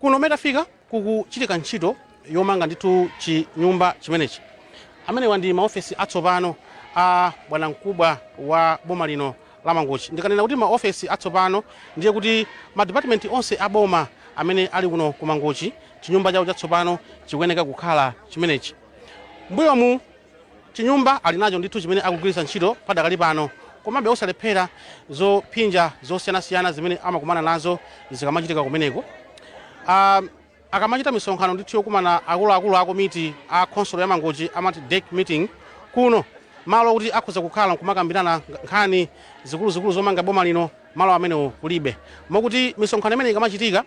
Kuno metafika kukuchitika ntchito yomanga ndithu chinyumba chimenechi. Amenewa ndi maofesi atsopano a bwanamkubwa wa boma lino la Mangochi. Ndikanena kuti maofesi atsopano, ndiye kuti madipatimenti onse a boma amene ali kuno ku Mangochi, chinyumba chawo chatsopano chikuyeneka kukhala chimenechi. Mbuyomu chinyumba ali nacho ndithu chimene akugwiritsa ntchito padakali pano, komabe osalephera zophinja zosiyanasiyana zimene amakumana nazo zikamachitika kumeneko. Akamachita misonkhano ndithu yokumana akuluakulu a komiti a khonsolo ya Mangochi, amati DEC meeting, kuno malo kuti akhoza kukhala nkumakambirana nkhani zikuluzikulu zomanga boma lino, malo amenewo kulibe. Mokuti misonkhano imene ikamachitika,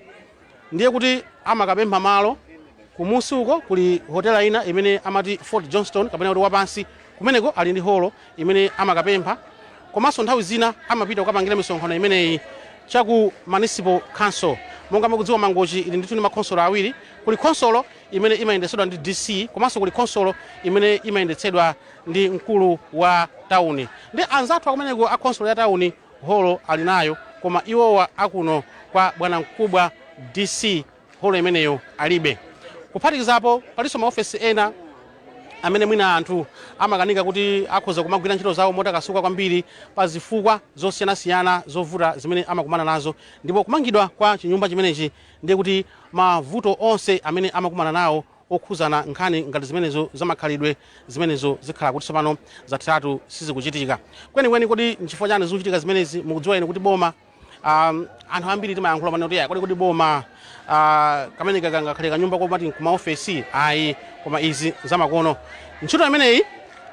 ndiye kuti amakapempha malo kumusi uko. Kuli hotela ina imene amati Fort Johnston kapena kuti wapansi. Kumeneko ali ndi holo imene amakapempha. Komanso nthawi zina amapita kukapangira misonkhano imeneyi chaku Municipal Council. Monga mukudziwa, Mangochi ili ndithu ndi makhonsolo awiri. Kuli khonsolo imene imayendetsedwa ndi DC, komanso kuli khonsolo imene imayendetsedwa ndi mkulu wa tawuni. Ndi anzathu akumeneko a khonsolo ya tawuni holo ali nayo, koma iwowa akuno kwa bwanamkubwa DC holo imeneyo alibe. Kuphatikizapo palinso maofesi ena amene mwina anthu amakanika kuti akhoza kumagwira ntchito zawo motakasuka kwambiri pa zifukwa zosiyanasiyana zovuta zimene amakumana nazo. Ndipo kumangidwa kwa chinyumba chimenechi, ndiye kuti mavuto onse amene amakumana nawo okhuzana nkhani ngati zimenezo zamakhalidwe zimenezo zikhala kuti tsopano zatheratu, sizikuchitika kwenikweni. Kodi nchifukwa chani zikuchitika zimenezi? Mukudziwa ine kuti boma, anthu ambiri timayankhula pano kuti kodi boma kameneka kangakhale kanyumba komati kumaofesi? Ayi, koma izi zamakono, ntchito imeneyi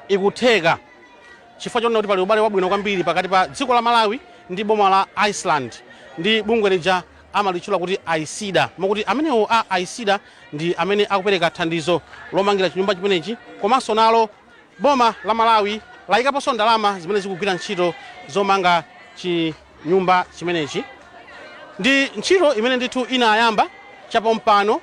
ikutheka chifukwa chonena kuti pali ubale wabwino kwambiri pakati pa dziko la Malawi ndi boma la Iceland ndi bungwe lija amalitchula kuti AISIDA. Mokuti amenewo a AISIDA ndi amene akupereka thandizo lomangira chinyumba chimenechi, komanso nalo boma la Malawi layikaponso ndalama zimene zikugwira ntchito zomanga chinyumba chimenechi. Ndi ntchito imene ndithu inayamba chapompano,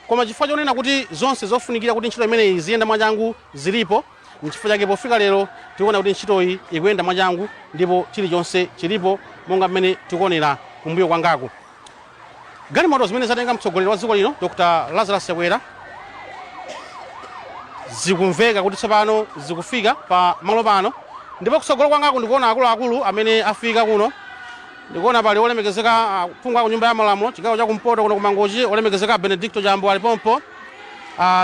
koma chifukwa chonena kuti zonse zofunikira kuti ntchito imeneyi ziyenda mwachangu zilipo, nchifukwa chake pofika lero tikuona kuti ntchitoyi ikuyenda mwachangu ndipo chilichonse chilipo, monga mmene tikuonera kumbuyo kwangaku. Galimoto zimene zatenga mtsogoleri wa dziko lino Dr Lazarus Chakwera zikumveka kuti tsopano zikufika pa malo pano. Ndipo kutsogolo kwangaku ndikuona akuluakulu amene afika kuno. Ndikuona pali olemekezeka phungu ku Nyumba ya Malamulo chigawo chakumpoto kuno kumangochi, olemekezeka Benedicto Chambo alipompo,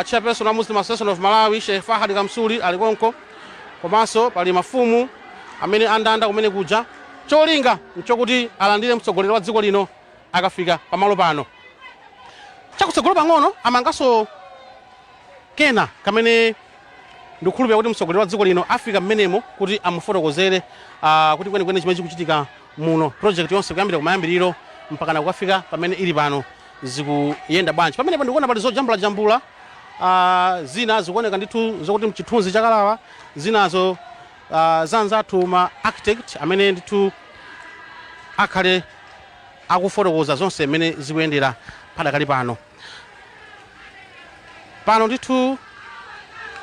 chairperson wa Muslim Association of Malawi Sheikh Fahad Kamsuli ali konko, komanso pali mafumu amene andanda kumene kuja. Cholinga nchokuti alandire mtsogoleri wa dziko lino akafika pamalo pano. Chakutsogolo pang'ono amanganso kena kamene ndikukhulupirira kuti mtsogoleri wa dziko lino afika mmenemo kuti amufotokozere kuti kwenikweni chimene chikuchitika muno, project yonse kuyambira kumayambiriro mpakana kukafika pamene ili pano, zikuyenda bwanji. Pamenepo ndikuona pali zojambulajambula, zina zikuoneka ndithu zokuti mchithunzi chakalawa, zinazo za anzathu ma architect amene ndithu akhale akufotokoza zonse mmene zikuyendera padakali pano. Pano ndithu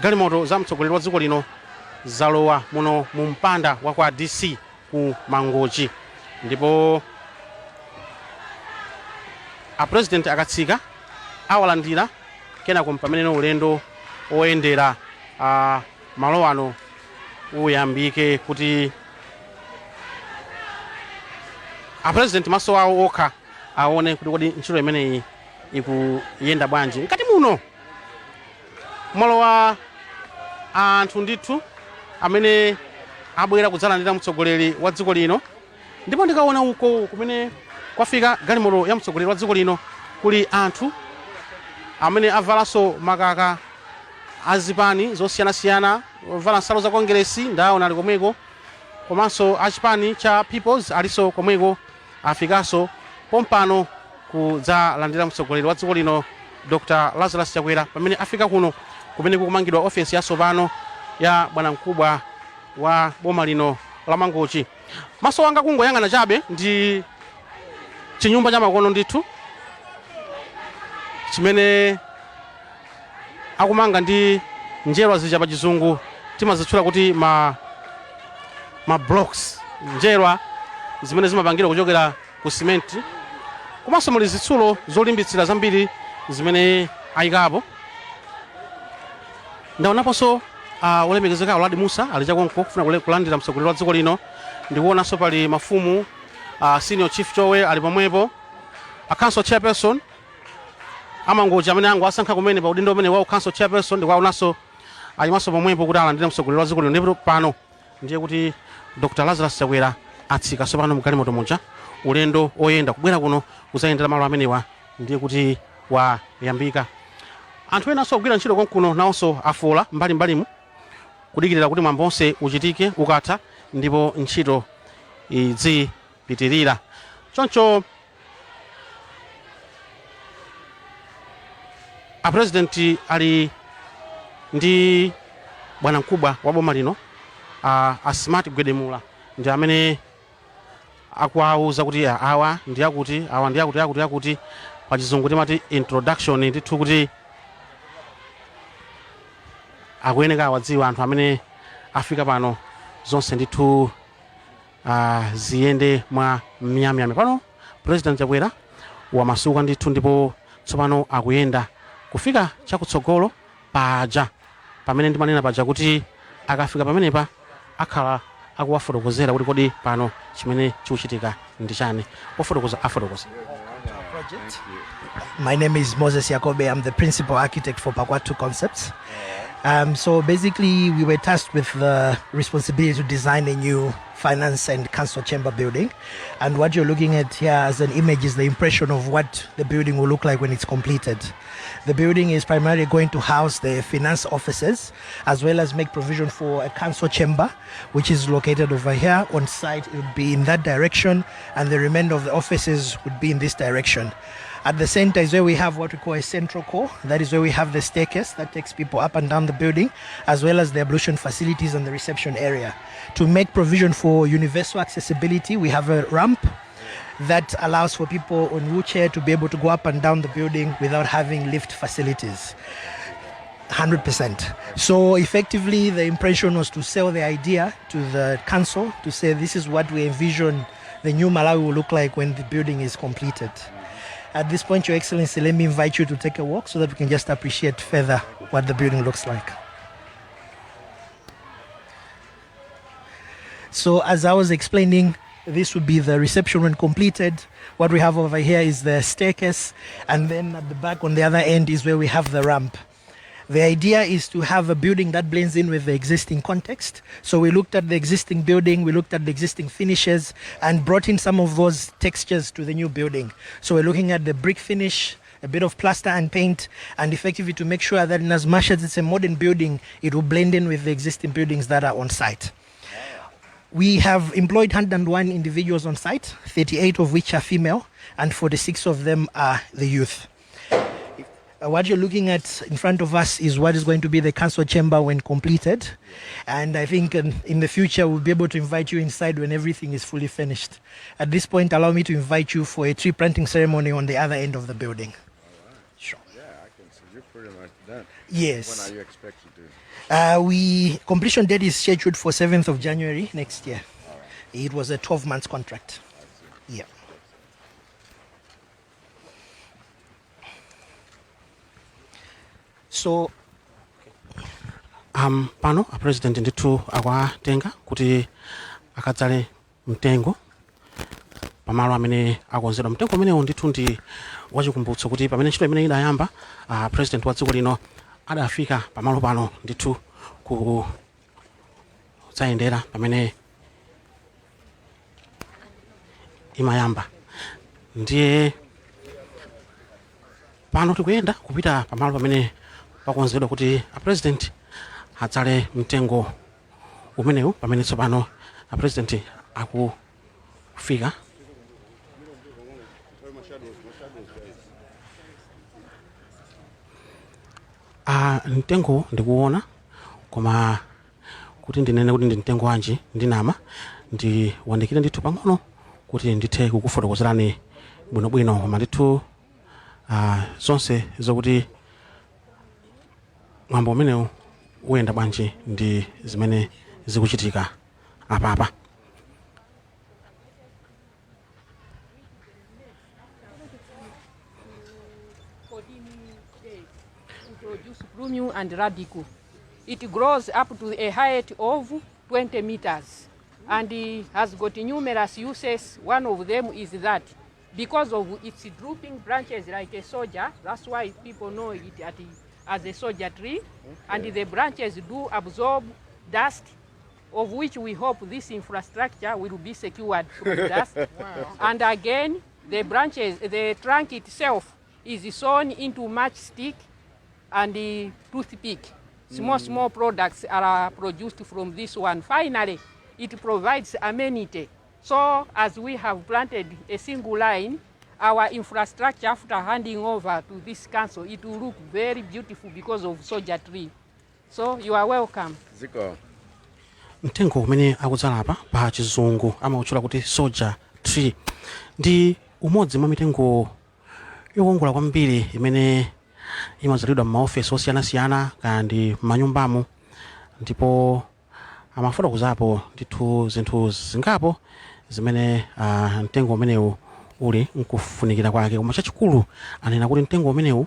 galimoto za mtsogoleri wa dziko lino zalowa muno mu mpanda wa kwa DC ku Mangochi, ndipo a president akatsika awalandira, kenako pamene ulendo oyendera malo ano uyambike, kuti a president maso awo okha aone kuti kodi ntchito imeneyi ikuyenda bwanji. Mkati muno mwalowa anthu ndithu amene abwera kudzalandira mtsogoleri wa dziko lino. Ndipo ndikaona uko kumene kwafika galimoto ya mtsogoleri wa dziko lino, kuli anthu amene avalanso makaka azipani zosiyanasiyana. Ovala nsalu za Kongeresi ndaona ali komweko, komanso achipani cha Peoples alinso komweko, afikanso pompano kudzalandira mtsogoleri wa dziko lino Dr Lazarus Chakwera pamene afika kuno kumene kukumangidwa ofesi yatsopano ya bwanamkubwa wa boma lino la Mangochi. Maso anga kungoyang'ana chabe, ndi chinyumba cha makono ndithu chimene akumanga ndi njerwa zija pa Chizungu timazitchula kuti ma blocks, njerwa zimene zimapangidwa kuchokera ku simenti. Komabe Komanso muli zitsulo zolimbitsira zambiri zimene ayikapo. Ndaonaponso olemekezeka Uladi Musa ali chakonko kufuna kulandira mtsogoleri wa dziko lino. Ndikuonanso pali mafumu, Senior Chief Chowe ali pomwepo, a council chairperson aMangochi amene angu asankha kumene pa udindo umene wa council chairperson, ndikuwaonanso ayimanso pomwepo kuti alandire mtsogoleri wa dziko lino. Ndipo pano ndiye kuti Dr Lazarus Chakwera atsika tsopano mgalimoto muja. Ulendo oyenda kubwera kuno kuzayendera malo amenewa ndiye kuti wayambika. Anthu enanso akugwira ntchito konkuno nawonso afola mbalimbalimu kudikirira kuti mwambo onse uchitike. Ukatha ndipo ntchito idzipitirira. Choncho apresident ali ndi bwana mkubwa wa boma lino, a Smart Gwedemula, ndi amene akuwauza kuti awa ndi akuti, awa ndi akuti, akuti, akuti. Pachizungu timati introduction ndithu, kuti akuyeneka awadziwa anthu amene afika pano, zonse ndithu ziyende mwa myamyamya. Pano President Chakwera wamasuka ndithu, ndipo tsopano akuyenda kufika chakutsogolo paja pamene ndimanena paja kuti akafika pamenepa akhala akuwafotokozera kuti kodi pano chimene chikuchitika ndi chani. Ofotokoza afotokoza. Project. My name is Moses Yakobe. I'm the principal architect for Pakwatu Concepts. So basically, we were tasked with the responsibility to design a new finance and council chamber building. And what you're looking at here as an image is the impression of what the building will look like when it's completed. The building is primarily going to house the finance offices, as well as make provision for a council chamber, which is located over here on site. It would be in that direction, and the remainder of the offices would be in this direction. At the center is where we have what we call a central core. That is where we have the staircase that takes people up and down the building, as well as the ablution facilities and the reception area. To make provision for universal accessibility, we have a ramp that allows for people on wheelchair to be able to go up and down the building without having lift facilities. 100%. So effectively, the impression was to sell the idea to the council, to say this is what we envision the new Malawi will look like when the building is completed. At this point, Your Excellency, let me invite you to take a walk so that we can just appreciate further what the building looks like. So as I was explaining, this would be the reception when completed. What we have over here is the staircase, and then at the back on the other end is where we have the ramp. The idea is to have a building that blends in with the existing context. So we looked at the existing building, we looked at the existing finishes, and brought in some of those textures to the new building. So we're looking at the brick finish, a bit of plaster and paint, and effectively to make sure that in as much as it's a modern building, it will blend in with the existing buildings that are on site. We have employed 101 individuals on site, 38 of which are female, and 46 of them are the youth. What you're looking at in front of us is what is going to be the council chamber when completed. And I think in the future, we'll be able to invite you inside when everything is fully finished. At this point, allow me to invite you for a tree planting ceremony on the other end of the building. Sure. Yeah, I can see you're pretty much done. Yes. When are you expected to? We completion date is scheduled for 7th of January next year. It was a 12 months contract. Yeah. So Pano a president ndithu akuwatenga kuti akadzale mtengo pamalo amene akonzedwa. Mtengo umenewu ndithu ndi wachikumbutso kuti pamene ntchito imene idayamba, president wa dziko lino adafika pamalo pano ndithu kudzayendera pamene imayamba. Ndiye pano tikuyenda kupita pamalo pamene pakonzedwa kuti a president adzale mtengo umenewu, pamene tsopano a president akufika. Mtengo ndikuona, koma kuti ndinene kuti ndi mtengo wanji ndinama. Ndiwandikire ndithu pang'ono kuti ndithe kukufotokozerani bwinobwino, koma ndithu zonse zokuti mwambo umenewu uyenda bwanji ndi zimene zikuchitika apapa. 14 days to produce plumule and radicle. It grows up to a height of 20 meters and it has got numerous uses. One of them is that because of its drooping branches like a soldier, that's why people know it as a soldier tree. And the branches do absorb dust, of which we hope this infrastructure will be secured from dust. And again, the branches, the trunk itself is sewn into matchstick and the toothpick. Small, small products are produced from this one. Finally, it provides amenity. So as we have planted a single line, our infrastructure after handing over to this council, it will look very beautiful because of soldier tree. So you are welcome. Ziko. Mtengo umene akudzala apa pa Chizungu amautchula kuti soldier tree ndi umodzi mwa mitengo yokongola kwambiri imene imadzalidwa m'maofesi osiyanasiyana kaya ndi m'manyumbamo, ndipo amafotokozapo ndithu zinthu zingapo zimene mtengo umenewu uli nkufunikira kwake. Koma chachikulu anena kuti mtengo umenewu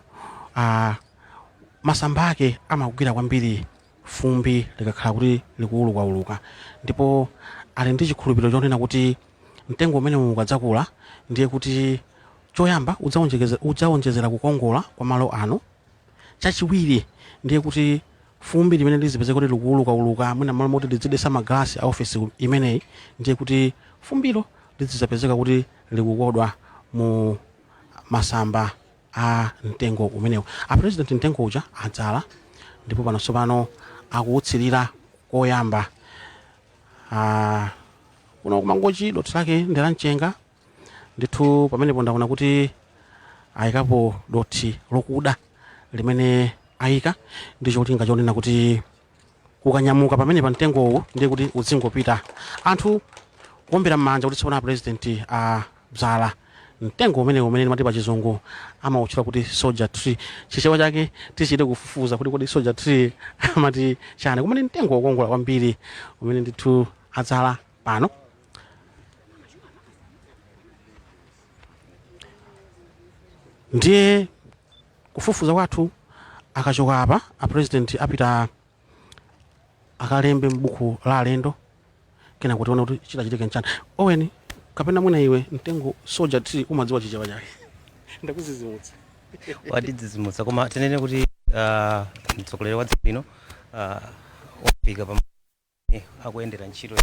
masamba ake amagwira kwambiri fumbi likakhala kuti likuwulukauluka, ndipo ali ndi chikhulupiriro chonena kuti mtengo umenewu ukadzakula ndiye kuti choyamba udzawonjezera kukongola kwa malo ano. Chachiwiri ndiye kuti fumbi limene lizipezeka kuti likuwulukauluka, mwina malo moti lidzidesa magalasi a ofesi imeneyi, ndiye kuti fumbilo lizidzapezeka kuti likukodwa mu masamba a mtengo umenewu. A President mtengo uja adzala ndipo pano tsopano akuwutsirira koyamba. Kuno kuMangochi dothi lake ndi la mchenga ndithu. Pamenepo ndaona kuti ayikapo dothi lokuda limene ayika ndi cholinga chonena kuti kukanyamuka pamene pa mtengowu ndiye kuti uzingopita. Anthu kuombera m'manja kuti tsopano President adzala mtengo umene mati pa Chizungu amawutchula kuti soldier tree. Chichewa chake tichite kufufuza kuti kodi soldier tree amati chani, koma ndi mtengo wokongola kwambiri umene ndithu adzala pano. Ndiye kufufuza kwathu, akachoka apa a President apita akalembe m'buku la alendo, kena kuti tione kuti chitachitike nchani. Owen, kapena mwina iwe, mtengo soldier tree umadziwa Chichewa chake? Ndakuzizimutsa. Watidzidzimutsa, koma tinene kuti mtsogoleri wa dziko lino wafika pamene akuyendera ntchito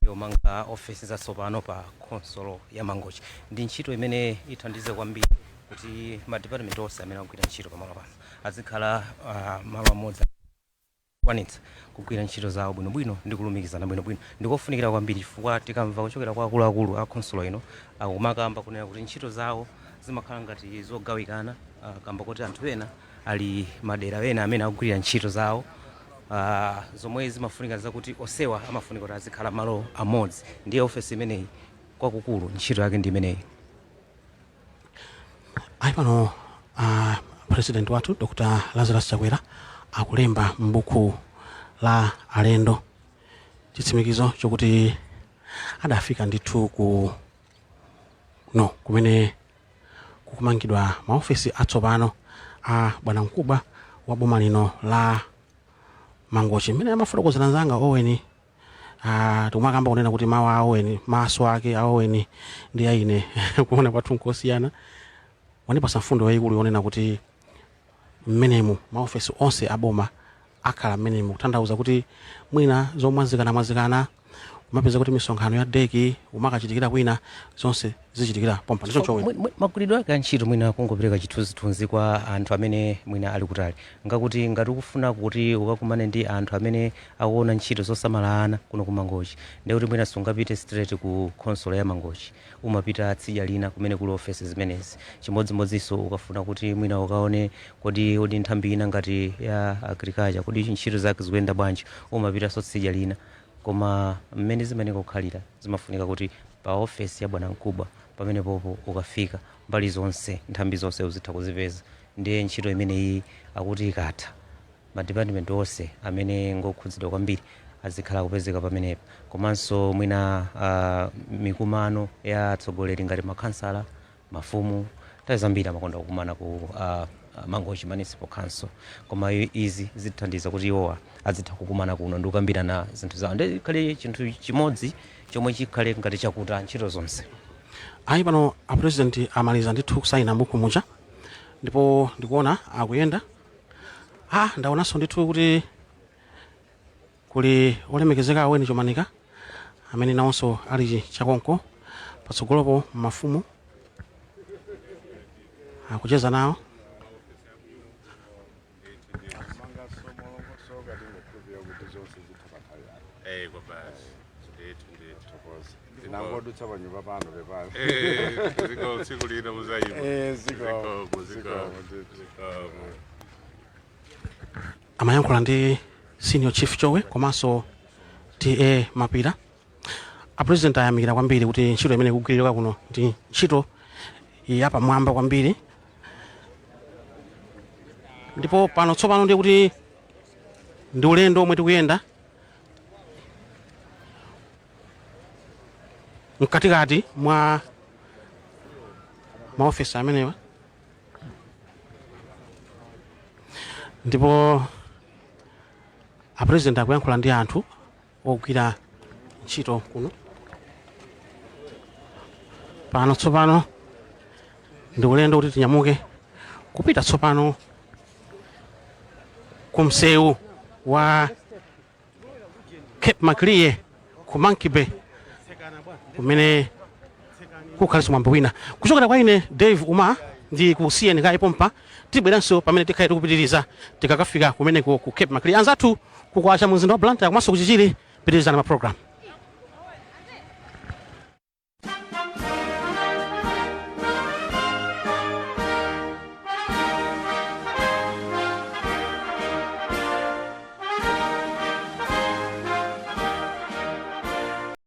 yomanga ofesi zatsopano pa khonsolo ya Mangochi. Ndi ntchito imene ithandize kwambiri kuti ma department onse amene akugwira ntchito pamalo pano azikhala malo amodzi, kwanitsa kugwira ntchito zawo bwinobwino ndi kulumikizana bwinobwino. Ndikofunikira kwambiri chifukwa tikamva kuchokera kwa akuluakulu a khonsolo ino, akumakamba kunena kuti ntchito zawo zimakhala ngati zogawikana, kamba kuti anthu ena ali madera ena amene akugwirira ntchito zawo, zomwe zimafunika zakuti onsewa amafunika kuti azikhala malo amodzi. Ndiye ofesi imeneyi kwakukulu ntchito yake ndi imeneyi. Ayi, pano President wathu Dr Lazarus Chakwera akulemba m'buku la alendo chitsimikizo chokuti adafika ndithu ku no kumene kukumangidwa maofesi atsopano a bwanamkubwa wa boma lino la Mangochi. Mmene amafotokozera nzanga Owen, tikumakamba kunena kuti mawu a Owen, maso ake a Owen ndi aine kuona kwathu nkosiyana. Wandipasa mfundo yayikulu yonena kuti mmenemu maofesi onse aboma akhala mmenemu, kutanthauza kuti mwina zomwazikanamwazikana, kumapeza kuti misonkhano ya DEC umakachitikira kwina, zonse zichitikira pompa. Ndicho chomwe. Magwiridwe ake a ntchito, mwina kungopereka chithunzithunzi kwa anthu amene mwina ali kutali, ngakuti ngati ukufuna kuti ukakumane ndi anthu amene akuona ntchito zosamala ana kuno ku Mangochi, ndiye kuti mwina sungapite straight ku khonsolo ya Mangochi, umapita tsidya lina kumene kuli ofesi zimenezi. Chimodzimodzinso ukafuna kuti mwina ukaone kodi nthambi ina ngati ya agriculture, kodi ntchito zake zikuyenda bwanji, umapitanso tsidya lina. Koma mmene zimayenera kukhalira, zimafunika kuti pa ofesi ya bwanamkubwa pamenepopo ukafika, mbali zonse, nthambi zonse uzitha kuzipeza. Ndiye ntchito imeneyi akuti ikatha, madipatimenti onse amene ngokhudzidwa kwambiri azikhala kupezeka pamenepa. Komanso mwina mikumano ya atsogoleri ngati makhansala, mafumu Nthawi zambiri amakonda kukumana ku Mangochi Municipal Council, koma izi zithandiza kuti iwowa azitha kukumana kuno ndi kukambirana zinthu zawo, ndi khale chinthu chimodzi chomwe chikhale ngati chakuta ntchito zonse. Ayi, pano a President amaliza ndithu kusayina buku muja, ndipo ndikuona akuyenda. Ndaonanso ndithu kuti kuli olemekezeka aweni Chomanika amene nawonso ali chakonko patsogolopo, mafumu akucheza nawo. Mangaso molongosoka, tingokhulupirira kuti zonse zitha pa nthawi yake. Kwa basi, ndithu ndithu. Thokoza, tinangodutsa panyumba pano, pepani. Ziko tsiku lina muzayima. Ziko. Zikomo, zikomo. Zikomo ndithu. Zikomo. Amayankhula ndi Senior Chief Chowe komanso TA Mapira. A President ayamikira kwambiri kuti ntchito imene ikugwiririka kuno ndi ntchito yapamwamba kwambiri. Ndipo pano tsopano ndiye kuti ndi ulendo omwe tikuyenda mkatikati mwa maofesi amenewa, ndipo a President akuyankhula ndi anthu ogwira ntchito kuno. Pano tsopano ndi ulendo kuti tinyamuke kupita tsopano ku msewu wa Cape Maclear ku Monkey Bay, kumene kukhalenso mwambo wina. Kuchokera kwa ine Dave Uma, ndi kusiyeni kaye pompa. Tibweranso pamene tikhale tikupitiriza tikakafika kumeneko ku Cape Maclear. Anzathu kukwacha mu mzinda wa Blantyre komanso kuchichiri, pitirizana ma program.